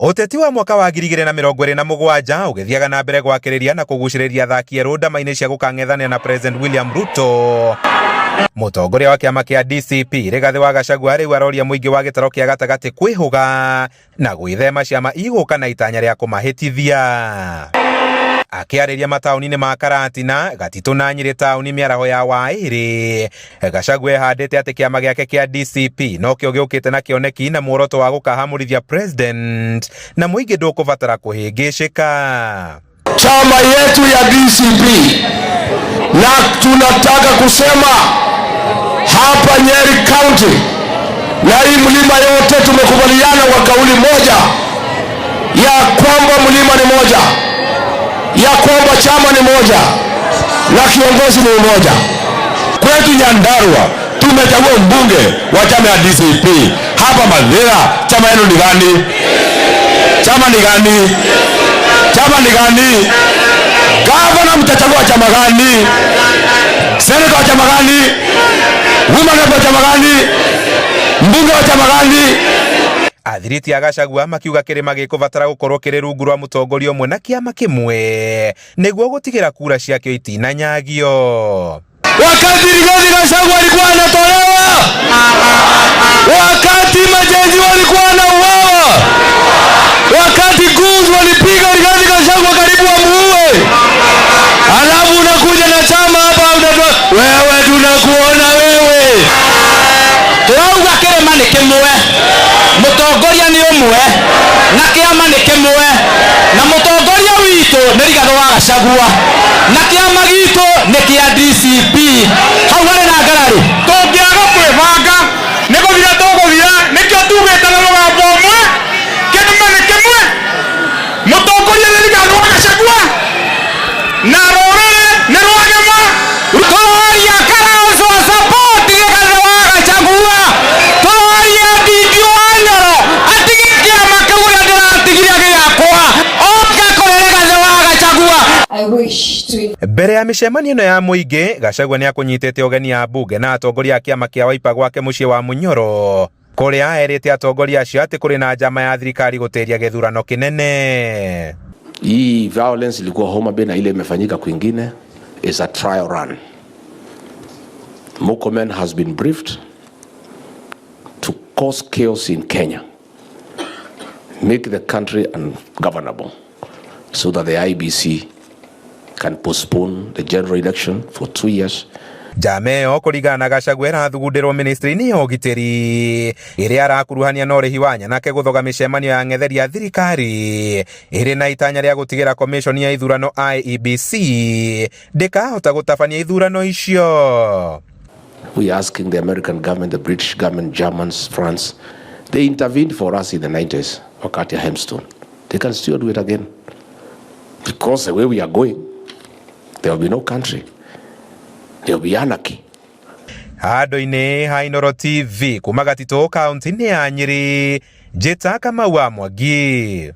Ũteti wa mwaka wa 2027 ũgĩthiaga na mbere gwakĩrĩria na kũgucĩrĩria athaki erũ ndama-inĩ cia gũkang'ethanĩra na President William Ruto. Mũtongoria wa kĩama kĩa DCP Rigathĩ wa Gachagua rĩu aroria mũingĩ wa gĩtaro kĩa gatagatĩ kwĩhũga na gwĩthema ciama igũka na itanya rĩa kũmahĩtithia. Akĩarĩria mataũni-inĩ ma Karatina, Gatitũ na Nyĩrĩ taũni mĩaraho ya Waĩrĩ, Gachagua ehandĩte atĩ kĩama gĩake kĩa DCP nokĩo gĩũkĩte na kĩoneki na muoroto wa gũkahamũrithia president na mũingĩ ndũkũbatara kũhĩngĩcĩka. Chama yetu ya DCP na tunataka kusema hapa Nyeri County na hii mlima yote tumekubaliana kwa kauli moja ya kwamba mlima ni moja, ya kwamba chama ni moja na kiongozi ni mmoja. Kwetu Nyandarua tumechagua mbunge wa chama ya DCP. Hapa Mathira chama yenu ni gani? Chama ni gani? Chama ni gani? Gavana mtachagua chama gani? Seneta wa chama gani? Woman rep wa chama gani? Mbunge wa chama gani? Athiriti a Gachagua makiuga kĩrĩma gĩkũbatara gũkorwo kĩrĩ rungu rwa mũtongoria ũmwe na kĩama kĩmwe nĩguo gũtigĩra kura ciakĩo itinanyagio. Wakati Rigathi Gachagua alikuwa anatolewa, wakati majenzi walikuwa wanauawa, wakati goons walipiga Rigathi Gachagua karibu wamuue, alafu unakuja na chama hapa unatoa wewe, tunakuona wewe. Tũrauga kĩrĩma nĩ kĩmwe, mũtongoria nĩ ũmwe na kĩama nĩ kĩmwe, na mũtongoria witũ nĩ Rigathĩ wa Gachagua na kĩama gitũ nĩ kĩa DCP. Hau harĩ na ngarari. Tũngĩaga kwĩbanga nĩ gũthira tũgũthira, nĩkĩo tugĩte na mũgambo ũmwe, kĩrĩma nĩ kĩmwe, mũtongoria nĩ Rigathĩ wa Gachagua na rũrĩrĩ nĩ rwagema. Tũroria Kalonzo support Rigathĩ wa Gachagua, tũroria Ndindi wa Nyoro atige kĩama kĩu ũrĩa ndĩratigire gĩakwa, oke kũrĩ Rigathĩ wa Gachagua. I wish to Mbere ya mĩcemanio ĩno ya mũingĩ, Gachagua nĩ akũnyitĩte ũgeni a mbunge na atongoria a kĩama kĩa Wiper gwake mũciĩ wa Munyoro, kũrĩa erĩte atongoria acio atĩ kũrĩ na njama ya thirikari gũtĩria gĩthurano kĩnene. Hii violence ilikuwa Homa Bay na ile imefanyika kwingine is a trial run. Murkomen has been briefed to cause chaos in Kenya, make the country ungovernable so that the IEBC can postpone the general election for 2 years. Njama ĩyo kũringana na Gachagua ĩrathugundĩrwo ministry-inĩ ya ũgitĩri ĩrĩa arakuruhania na ũrĩhi wa nyanake gũthoga mĩcemanio ya ng'etheri ya thirikari ĩrĩ na itanya rĩa gũtigĩra commission ya ithurano IEBC ndĩkahota gũtabania ithurano icio. We are asking the American government, the British government, Germans, France, they intervened for us in the 90s, wakati ya Hempstone. They can still do it again. Because the way we are going, there will be no country. There will be anarchy. Handũ-inĩ ha Inooro TV kuma Gatitũ kaunti-inĩ ya Nyĩrĩ, njĩta Kamau wa Mwangi.